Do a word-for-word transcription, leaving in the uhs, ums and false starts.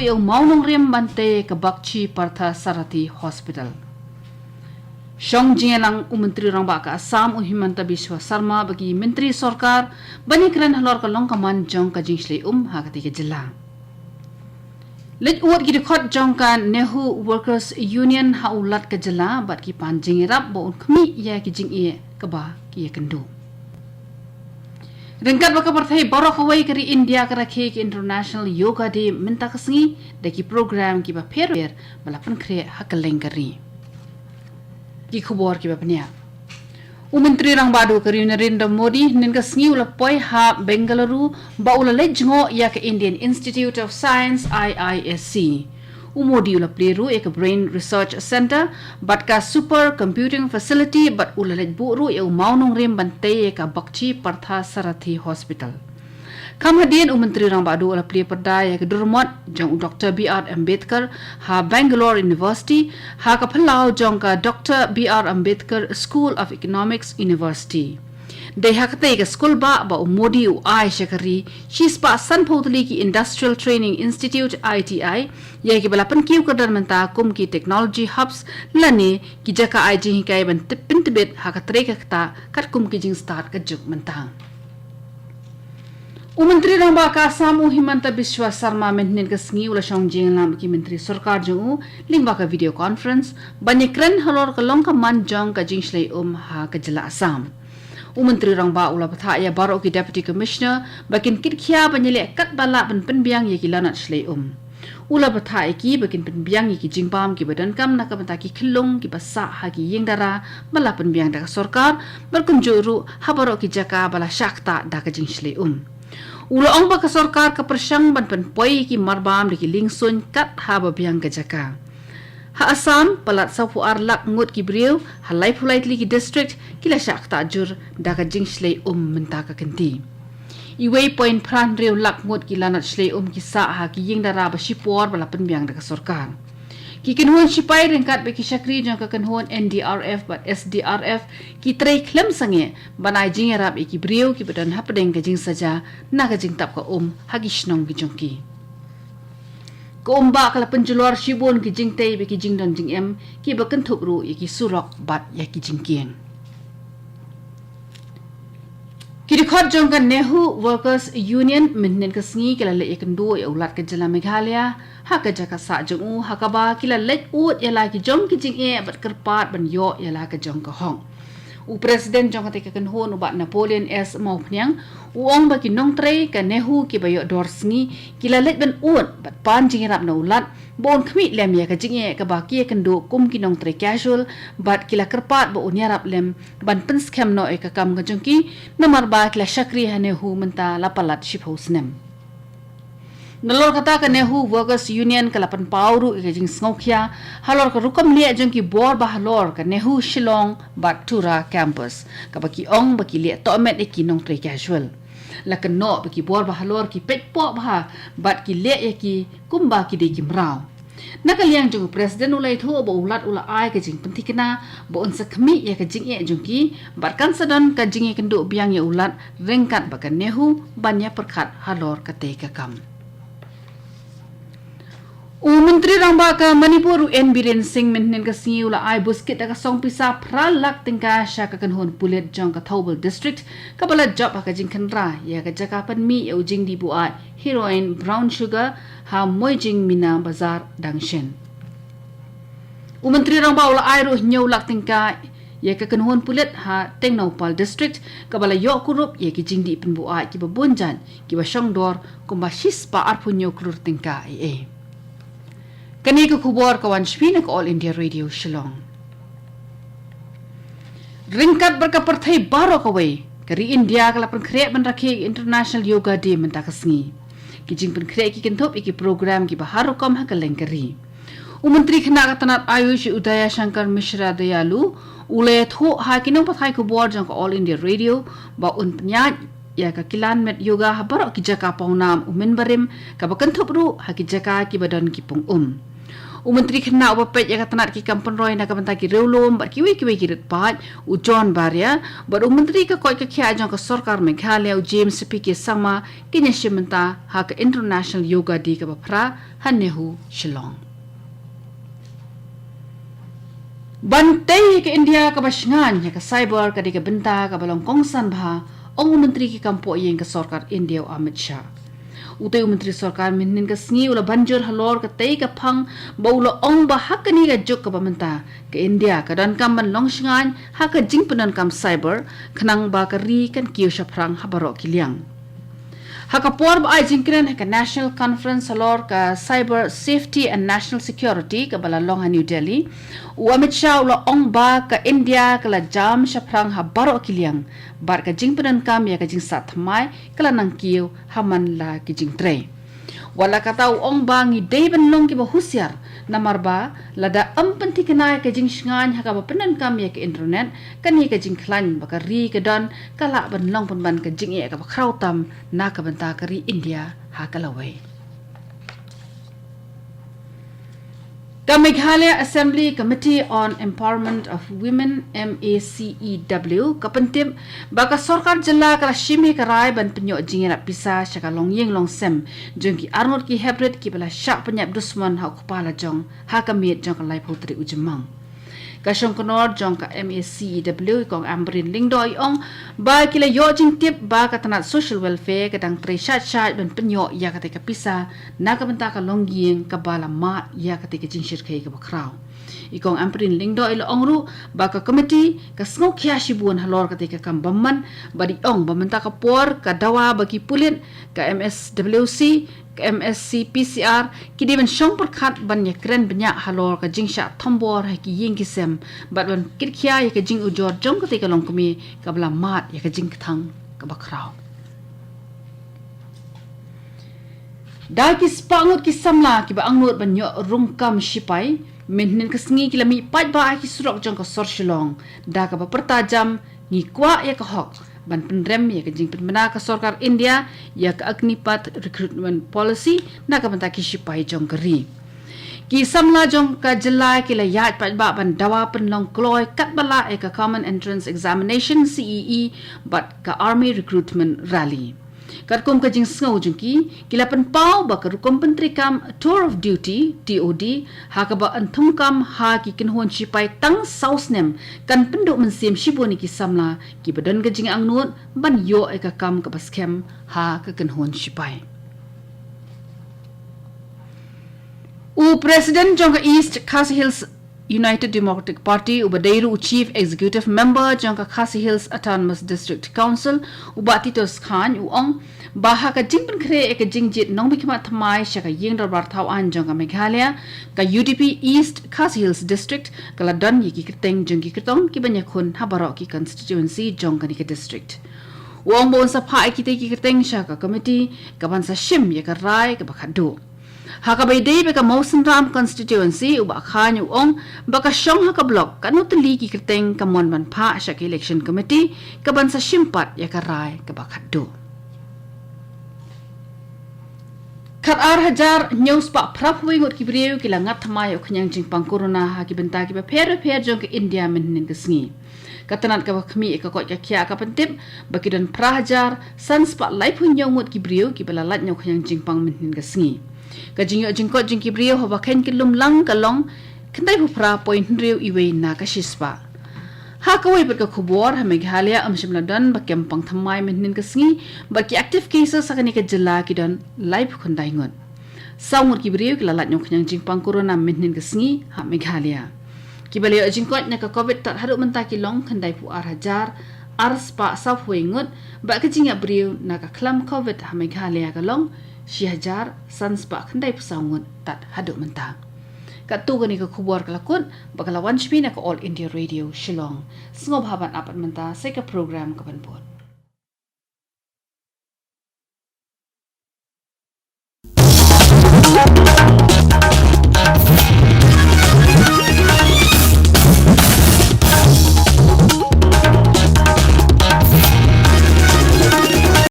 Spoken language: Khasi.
ïa u mawnongrim ban tei ïa ka Bakshi Partha Sarathi Hospital. Shong jingïalang u Myntri Rangbah ka Assam u Himanta Biswa Sarma bad ki Myntri Sorkar ban ïakren halor ka long ka man jong ka jingshlei um ha katei ka jylla. Leit ud ki dkhot jong ka NEHU Workers Union ha u Lat ka jylla bad ki pan jingïarap ba un khmih ïa ki jingeh kaba ki ïakynduh. Ryngkat bad ka pyrthei baroh kawei, ka ri India ka rakhe ïa ka International Yoga Day mynta ka sngi da ki program kiba pher pher ba la pynkhreh ha kylleng ka ri. Ki khubor kiba bniah. U Myntri Rangbah Duh ka ri u Narendra Modi hynnin ka sngi u la poi ha Bengaluru ba u la leit jngoh ïa ka Indian Institute of Science, I I S C. U Modi u la plie ruh ïa ka Brain Research Centre bad ka Super Computing Facility bad u la leit buh ruh ïa u mawnongrim ban tei ïa ka Bakshi Partha Sarathi Hospital. Kham hadien u Myntri Rangbah Duh u la plie pyrda ïa ka durmot jong u Doctor B R Ambedkar ha Bangalore University, ha ka phyllaw jong ka Doctor B R Ambedkar School of Economics University. Dei ha katei ka skul bah ba u Modi u ai sha ka ri shispah sanphew tylli ki Industrial Training Institute, I T I, ïa kiba la pynkiew kyrdan mynta kum ki technology hubs lane ki jaka ai jinghikai ban tip, pyntbit ha ka trei ka ktah katkum ki jingstad ka juk mynta. U Myntri Rangbah ka Assam u Himanta Biswa Sarma mynhynnin ka sngi u la shong jingïalang bad ki Myntri Sorkar jong u lyngba ka video conference ban ïakren halor ka long ka man jong ka jingshlei um ha ka jylla Assam. U Myntri Rangbah u la bthah ïa baroh ki Deputy Commissioner ba kin kitkhia ban ïaleh katba lah ban pynbiang ïa ki lanot shlei um. U la bthah ïa ki ba kin pynbiang ïa ki jingbam kiba donkam na ka bynta ki khyllung kiba sah ha ki ïingdara ba la pynbiang da ka sorkar, bad kumjuh ruh ha baroh ki jaka ba la shah ktah da ka jingshlei um. U la ong ba ka sorkar ka pyrshang ban pynpoi ïa ki marbam da ki liengsuiñ kat haba biang ka jaka. Ha Assam, palat sawphew ar lak ngut ki briew ha laiphew lai tylli ki district ki la shah ktah jur da ka jingshlei um mynta ka kynti. Iwei point phra hynriew lak ngut ki lanot shlei um ki sah ha ki ïingdara ba shipor ba la pynbiang da ka sorkar. Ki kynhun shipai ryngkat bad ki shakri jong ka kynhun N D R F bad S D R F ki trei khlem sangeh ban ai jingïarap ïa ki briew kiba don hapdeng ka jingsaja na ka jingtap ka um ha ki shnong ki jong ki. Ka um bah ka la pynjulor shibun ki jingtei bad ki jingdon jingem kiba kynthup ruh ïa ki surok bad ïa ki jingkieng. Ki dkhot jong ka NEHU Workers Union mynhynnin ka sngi ki la leit ïakynduh ïa u Lat ka jylla Meghalaya ha ka jaka sah jong u, ha kaba ki la leit ud ïa la ki jong ki jingeh bad kyrpad ban ïoh ïa la ka jong ka hok. U President jong katei ka kynhun u Bah Napoleon S Mawphniang u ong ba ki nongtrei ka NEHU kiba ïoh dor sngi ki la leit ban ud bad pan jingïarap na u Lat ba un khmih lem ïa ka jingeh kaba ki ïakynduh kum ki nongtrei casual, bad ki la kyrpad ba un ïarap lem ban pynskhem noh ïa ka kam ka jong ki, namar ba ki la shakri ha NEHU mynta la palat shiphew snem. Nalor kata, ka NEHU Workers Union ka la pynpaw ruh ïa ka jingsngewkhia halor ka rukom leh jong ki bor ba halor ka NEHU Shillong bad Tura Campus, kaba ki ong ba ki leh tohmet ïa ki nongtrei casual. La kynnoh ba ki bor ba halor ki peit poh bha bad ki leh ïa ki kumba ki dei ki mraw. Na ka liang jong u President u la ïathuh ba u Lat u la ai ka jingpynthikna ba un sa khmih ïa ka jingeh jong ki, bad kan sa don ka jingïakynduh biang ïa u Lat ryngkat bad ka NEHU ban ïapyrkhat halor katei ka kam. U Myntri Rangbah ka Manipur u N Biren Singh mynhynnin ka sngi u la ai buskit da ka song pisa phra lak tyngka sha ka kynhun pulit jong ka Thoubal District, kaba la jop ha ka jingkhynra ïa ka jaka pynmih ïa u jingdih buaid heroin brown sugar ha Moijing Meena Bazar, Dangshin. U Myntri Rangbah u la ai ruh hynñiew lak tyngka ïa ka kynhun pulit ha Tengnoupal District, kaba la ïoh kurup ïa ki jingdih pynbuaid kiba bun jait kiba shong dor kumba shispah arphew hynñiew klur tyngka ei ei. Kane ka khubor ka wan sha phi na ka All India Radio Shillong. Ryngkat bad ka pyrthei baroh kawei, ka ri India ka la pynkhreh ban rakhe ïa ka International Yoga Day mynta ka sngi. Ki jingpynkhreh ki kynthup ïa ki program kiba har rukom ha kylleng ka ri. U Myntri khynnah ka tnat Ayush, Udaya Shankar Mishra Dayal, u la ïathuh ha ki nongpathai khubor jong ka All India Radio ba un pynïaid ïa ka kilan met yoga ha baroh ki jaka pawnam u mynbarim, kaba kynthup ruh ha ki jaka kiba don ki pung um. U Myntri Khynnah uba peit ïa ka tnat ki kam pynroi na ka bynta ki riewlum bad kiwei kiwei ki rit paid, u John Baria, bad u Myntri ka koit ka khiah jong ka sorkar Meghalaya, u James P K Sangma, kin ïashim bynta ha ka International Yoga Day kaba phra ha NEHU, Shillong. Ban tei ïa ka India kaba shngaiñ ïa ka cyber ka dei ka bynta kaba long kongsan bha, ong u Myntri ki kam poh ïing ka sorkar India, u Amit Shah. U tei u Myntri sorkar mynhynnin ka sngi u la ban jur halor ka tei ka phang, ba u la ong ba ha kane ka juk kaba mynta, ka India ka donkam ban long shngaiñ ha ka jingpyndonkam cyber, khnang ba ka ri kan kiew shaphrang ha baroh ki liang. Ha ka por ba ai jingkren ha ka National Conference halor ka Cyber Safety and National Security kaba la long ha New Delhi, u Amit Shah u la ong ba ka India ka la jam shaphrang ha baroh ki liang, bad ka jingpyndonkam ïa ka jingsahthymmai ka la nang kiew ha man la ki jingtrei. Wat la katta, u ong ba ngi dei ban long kiba husiar, namar ba lada ym pynthikna ïa ka jingshngaiñ ha kaba pyndonkam ïa ka internet, kane ka jingkhlaiñ ba ka ri ka don ka lah ban long pynban ka jingeh kaba khraw tam na ka bynta ka ri India ha ka lawei. Ka Meghalaya Assembly Committee on Empowerment of Women, MACEW, ka pyntip ba ka sorkar jylla ka la shim ïa ka rai ban pynïoh jingïarap pisa sha ka longïing longsem jong ki arngut ki heprit kiba la shah pynïap dusmon ha u kpa la jong ha ka miet jong ka laiphew tarik u Jymmang. Ka shongknor jong ka MACEW, i Kong Ampareen Lyngdoh, i ong ba ki la ïoh jingtip ba ka tnat Social Welfare ka dang trei shait shait ban pynïoh ïa katei ka pisa na ka bynta ka longïing kaba la mad ïa katei ka jingshyrkhei kaba khraw. I Kong Ampareen Lyngdoh i la ong ruh ba ka komiti ka sngewkhia shibun halor katei ka kam bymman, bad i ong ba mynta ka por ka dawa ba ki pulit, ka MSWC, ka MSCPCR, ki dei ban shong pyrkhat ban ïakren bniah halor ka jingshah thombor ha ki ïing ki sem, bad ban kitkhia ïa ka jingujor jong katei ka longkmie kaba la mad ïa ka jingkthang kaba khraw. Da ki spah ngut ki samla kiba angnud ban ïoh rung kam shipai, mynhynnin ka sngi ki la mih paidbah ha ki surok jong ka sor Shillong, da kaba pyrta jam, ngi kwah ïa ka hok, ban pynrem ïa ka jingpynbna ka sorkar India ïa ka Agnipath Recruitment Policy na ka bynta ki shipai jong ka ri. Ki samla jong ka jylla ki la ïaid paidbah ban dawa pynlong kloi katba lah ïa ka Common Entrance Examination, CEE, bad ka Army Recruitment Rally. Katkum ka jingsngew jong ki, ki la pynpaw ba ka rukom pyntreikam Tour of Duty, TOD, ha kaba yn thungkam ha ki kynhun shipai tang saw snem, kan pynduh mynsiem shibun ïa ki samla kiba don ka jingangnud ban ïoh ïa ka kam kaba skhem ha ka kynhun shipai. U President jong ka East Khasi Hills United Democratic Party, uba dei ruh u Chief Executive Member jong ka Khasi Hills Autonomous District Council, u Bah Titos Chyne, u ong ba ha ka jingpynkhreh ïa ka jingjied nongmihkhmat thymmai sha ka Ïing Dorbar Thaw Aiñ jong ka Meghalaya, ka UDP East Khasi Hills District ka la don ïa ki kyrteng jong ki kyrtong kiban ïakhun ha baroh ki constituency jong kane ka district. U ong ba un sa phah ïa kitei ki kyrteng sha ka komiti kaban sa shim ïa ka rai kaba khatduh. Ha kaba ïadei bad ka Mawsynram constituency, u Bah Chyne u ong ba ka shong ha ka block, katno tylli ki kyrteng ka mon ban phah sha ka election committee kaban sa shim pat ïa ka rai kaba khatduh. Khatar hajar hynñiew spah phra phew wei ngut ki briew ki la ngat thymmai ïa u khñiang jingpang corona ha ki bynta kiba pher bapher jong ka India mynhynnin ka sngi. Ka tnat kaba khmih ïa ka koit ka khiah ka pyntip ba ki don phra hajar san spah laiphew hynñiew ngut ki briew kiba la lait na u khñiang jingpang mynhynnin ka sngi. Ka jingïoh jingkoit jong ki briew haba kheiñ ki lum lang ka long khyndai phew phra point hynriew iwei na ka shispah. Ha kawei pat ka khubor, ha Meghalaya ym shym la don ba kem pang thymmai mynhynnin ka sngi, bad ki active cases ha kane ka jylla ki don laiphew khyndai ngut. Saw ngut ki briew ki la lait na u khñiang jingpang corona mynhynnin ka sngi ha Meghalaya. Kiba la ïoh jingkoit na ka Covid tad haduh mynta ki long khyndai phew ar hajar ar spah saw phew wei ngut, bad ka jingïap briew na ka khlam Covid ha Meghalaya ka long shi hajar san spah khyndai phew saw ngut tad haduh mynta. Katto kane ka khubor ka la kut, ba ka la wan sha phi na ka All India Radio Shillong. Sngewbha ban ap pat mynta sa ïa ka program kaban bud.